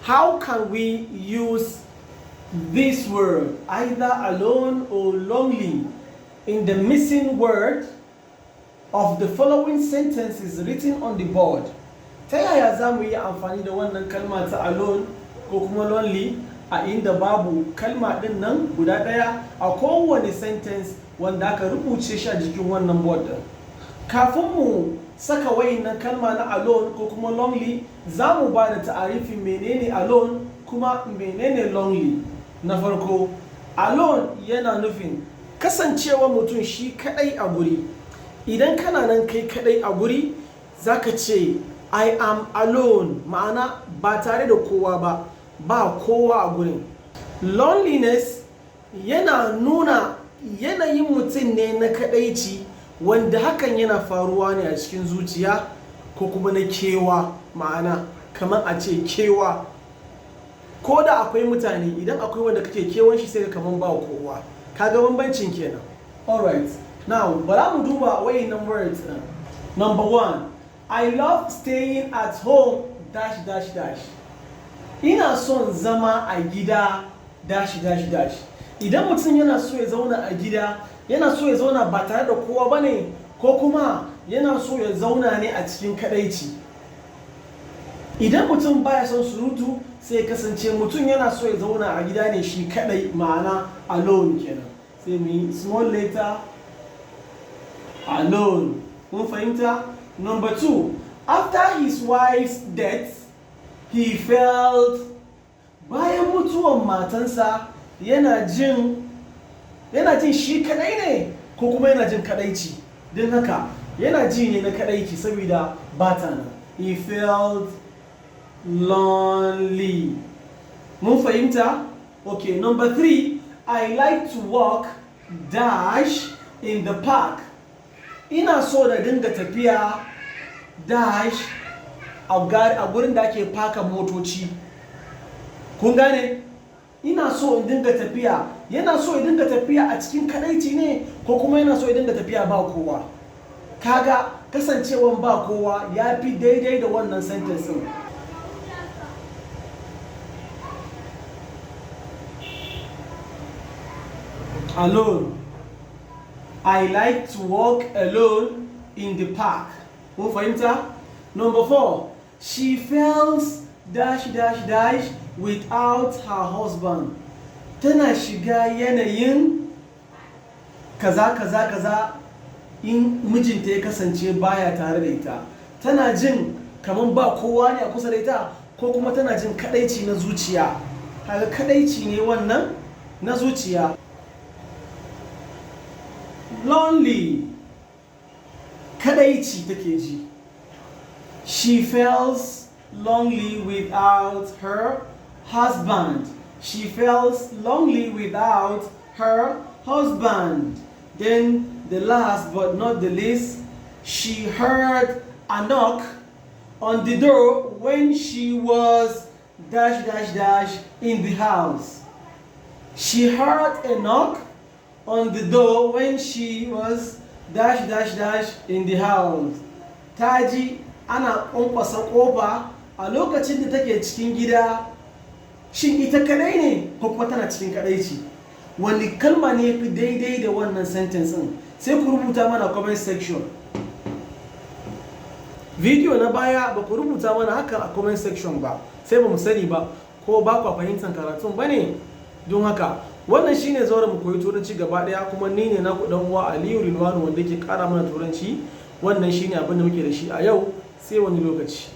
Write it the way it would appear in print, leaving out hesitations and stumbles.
How can we use this word, either alone or lonely, in the missing word of the following sentences written on the board? Ta yaya za mu yi amfani da wannan kalma ta alone ko kuma lonely a inda babu kalma ɗin nan guda ɗaya a kowane sentence wanda aka rubuce shi a jikin wannan board ɗin? Kafin mu saka wayannan kalma na alone ko kuma lonely, za mu ba da ta'arifin menene alone kuma menene lonely. Na farko, alone yana nufin kasancewa mutum shi kaɗai a guri. Idan kana nan kai kaɗai a guri, za ka ce, "I am alone", ma'ana ba tare da kowa ba, ba kowa a gurin. Loneliness yana nuna yanayin mutum ne na kaɗaici, wanda hakan yana faruwa ne a cikin zuciya ko kuma na kewa, ma'ana kamar a ce kewa. Ko da akwai mutane, idan akwai wanda kake kewan shi, sai kamar ba kowa. Kaga bambancin kenan. Alright, now bara mu duba wayannan words ɗin. Number one, "I love staying at home dash dash dash." Ina son zama a gida dash dash dash. Idan mutum yana so ya zauna a gida, yana so ya zauna ba tare da kowa ba ne, ko kuma yana so ya zauna ne a cikin kadaici? Idan mutum baya son surutu, sai ya kasance mutum yana so ya zauna a gida ne shi kadai, ma'ana alone kenan. Sai mu yi small letter alone. Mun fahimta? Number two, after his wife's death, he felt. Bayan mutuwan matansa, yana jin shi kadai ne ko kuma yana jin kadaici? Don haka yana ji ne na kadaici saboda ba ta nan. He felt lonely. Mun fahimta? Okay, number three, I like to walk dash in the park. Ina so da dinga tafiya dash a gurin da ake faka motoci. Kun gane? Ina so in dinga tafiya. Yana so ya dinga tafiya a cikin kadaici ne, ko kuma yana so ya dinga tafiya ba kowa? Kaga kasancewan ba kowa ya fi daidai da wannan sentence din. Alone. I like to walk alone in the park. Mun fahimta? Number four, she feels dash dash dash without her husband. Tana shiga yanayin kaza kaza kaza in mijinta ya kasance baya tare da ita. Tana jin kamar ba kowa ne a kusa da ita, ko kuma tana jin kadaici na zuciya? Kaga kadaici ne wannan na zuciya. Lonely. Kadaici take ji. She feels lonely without her husband. She feels lonely without her husband. Then the last but not the least, she heard a knock on the door when she was dash dash dash in the house. She heard a knock on the door when she was dash dash dash in the house. Ta ji ana ƙwanƙwasa ƙofa a lokacin da take cikin gida. Shin ita kadai ne ko kuma tana cikin kadaici? Wani kalma ne fi daidai da wannan sentence ɗin? Sai ku rubuta mana comment section. Video na baya ba ku rubuta mana haka a comment section ba, sai ba mu sani ba ko ba ku fahimtar karatun ba ne. Don haka wannan shine zauren Mu Koyi Turanci gaba daya, kuma ni ne naku dan uwa Aliyu Rilwanu, wanda yake kara mana Turanci. Wannan shine abin da muke da shi a yau, sai wani lokaci.